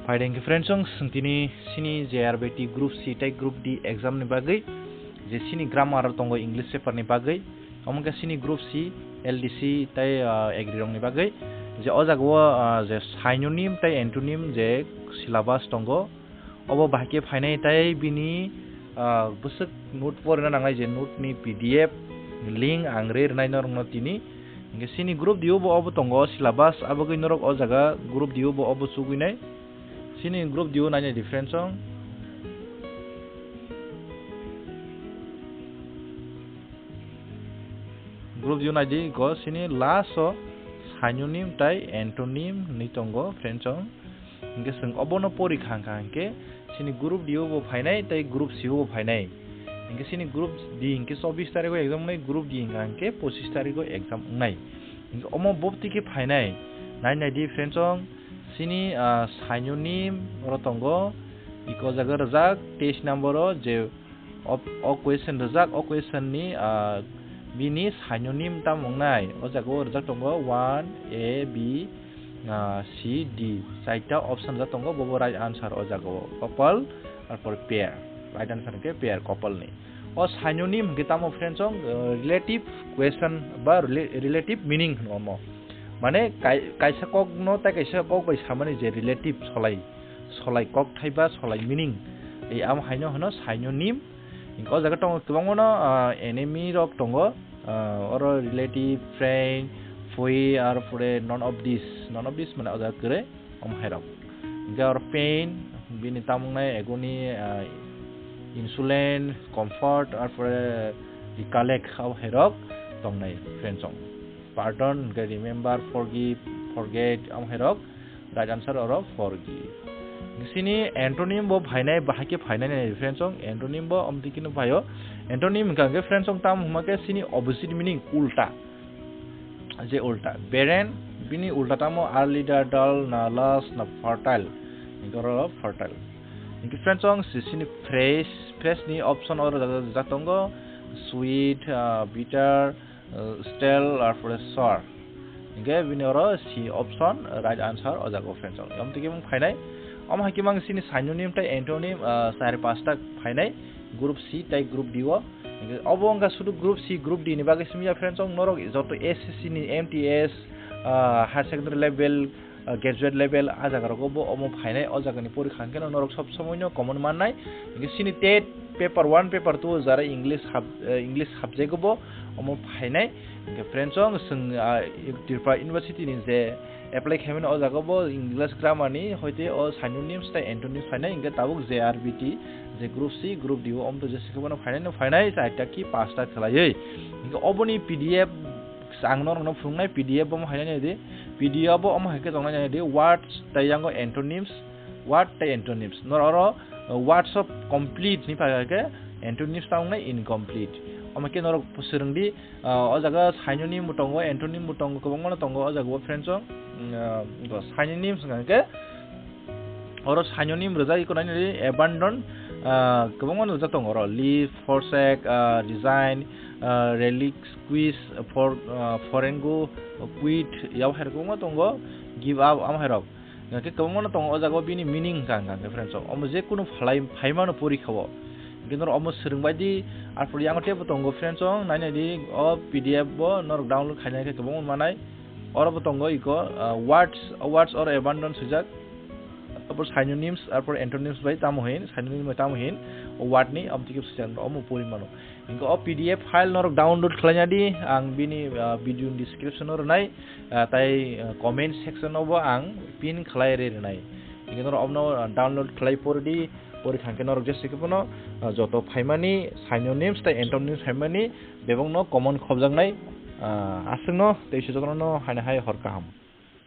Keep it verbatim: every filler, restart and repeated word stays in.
Phaideng khe friends, chwng tini sini J R B T Group C tei Group D exam ni bagwi, je sini grammar tongo English paper ni bagwi, omo khe sini Group C, L D C tei, ah, agri rok ni bagwi, je o jaga o, ah, je synonym tei antonym je syllabus tongo, obo bahai khe phainai tei bini, ah, bwswk note porina nangnai je note ni P D F link ang rwi rwnai norokno tini. Hingke sini Group D o bo obo tongo syllabus, abagwi norok o jaga Group D o bo obo chugwinai. Sini Group D o nainai di friends chwng. Group D o naidi go sini last o synonym tai antonym ni tongo friends chwng. Hingke chwng obono pori khang kha hingke sini Group D o bo phainai tei Group C o bo phainai. Hingke sini Group D hingke chobbish tarikh o exam wngnai, Group D hingka hingke pochis tarikh o exam wngnai. Hingke omo bopti khe phainai. Nai nai di friends chwng, sini, ah, synonym oro tongo, iko jaga rwjak teis number o je o, o question rwjak, o question ni, ah, bini synonym tamo wngnai. O jaga o rwjak tongo one, A, B, ah, C, D. Chaita option rwjak tongo, bobo right answer o jaga o. Couple, arpor pair. Right answer hwnkhe pair, couple ni. O synonym hwnkhe tamo friends chwng, ah, relative question ba rela-, relative meaning hwno omo. Mane kai-, kaisa kok no tai kaisa kok bai samani je relative solai, solai kok thai ba solai meaning. Ei amo haino hwno synonym. Hingke o jaga tongo kwbangma no, ah, enemy rok tongo, ah, oro relative, friend, foe, ar pore none of this, none of this mane o jaga kwrwi, omo hai rok. Hingke oro pain, bini tamung nai agony, ah, insolent, comfort, ar pore recollect, abo hai rok tongnai friends chwng. Pardon, hingke remember, forgive, forget, amo hai rok. Right answer oro forgive. Sini antonym bo phainai, bahai khe phainai nai friends chwng, antonym bo omtwi kheno phaio. Antonym hwnkha hwnkhe friends chwng tamo hwnma khe sini opposite meaning, ulta. Je ulta. Barren, bini ulta tamo early da, dull, na lush, na fertile. Hingke oro fertile. Hingke friends chwng si-, sini fresh, fresh ni option oro ja-, ja-, ja tongo, sweet, ah, bitter, uh, stale, ar pore sour. Hingke bini oro C option, uh, right answer o jaga o friends chwng. Omtwi khe mung phainai. Omo hai khe mang sini synonym tei antonym, uh, char pasta phainai. Group C tei Group D o. Hingke obo wngkha sudu Group C, Group D ni bagwi simi ya friends chwng. Norok joto S S C ni M T S, uh, higher secondary level, uh, graduate level, ah jaga rogo bo omo phainai, o jaga ni porikha hwnkhe no norok sob somoi no common mannai. Hingke sini tet paper one, paper two jara English sub-, uh, English subject o bo omo phainai. Hingke friends chwng, chwng, ah, Tripura University ni je apply khaimani o jaga bo English grammar ni hoite o synonyms tei antonyms phainai, hingke tabuk J R B T je Group C, Group D o omo to jesa khe bono phainai no phainai, chaita ki pasta khlaiwi. Hingke oboni P D F ang norokno phunuknai P D F bo omo hai nai di. P D F bo omo hai khe tongnai nai di, words tei yango antonyms, word tei antonyms. Nor oro, uh, words of complete ni phaikha khe antonyms ta wngnai incomplete. Omo khe norok swrwng di, uh, o jaga synonym bo tongo, antonym bo tongo, kwbangma no tongo o jaga o friends o. Mm, uh, synonyms hwnkha khe oro synonym rwjak iko nainani abandon, ah, kwbangma no rwjak tongo oro, leave, forsake, ah, resign, ah, relinquish, for, ah, forego, quit, yabo hai rok kwbangma tongo, give up, amo hai rok. Hingke kwbangma no tongo o jaga o bini meaning hwnkha, hwnkha hwnkhe friends o. Omo je kunu phalai, phaimano porikha o. Hingke norok omo swrwng bai di, arpor yango teibo tongo friends o, nainai di o P D F bo norok download khainai khe kwbangma manai. Oro bo tongo iko, ah, words, words or abandon swijak. Arpor synonyms, arpor antonyms bai tamo hin, synonym bai tamo hin, o word ni aboni khe swijak, omo pori mano. Hingke o P D F file norok download khlaina di, ang bini, ah, video ni description o rwnai, ah, tai, ah, comment section o bo ang pin khlai rwi rwnai. Hingke norok omo, ah, download khlai por di, pori thangkhe norok jesa khe bono, ah, joto phaimani synonyms tei antonyms phaimani bebak no common khobjaknai, ah, aswk no tei se jotono no haino hai hor kaham.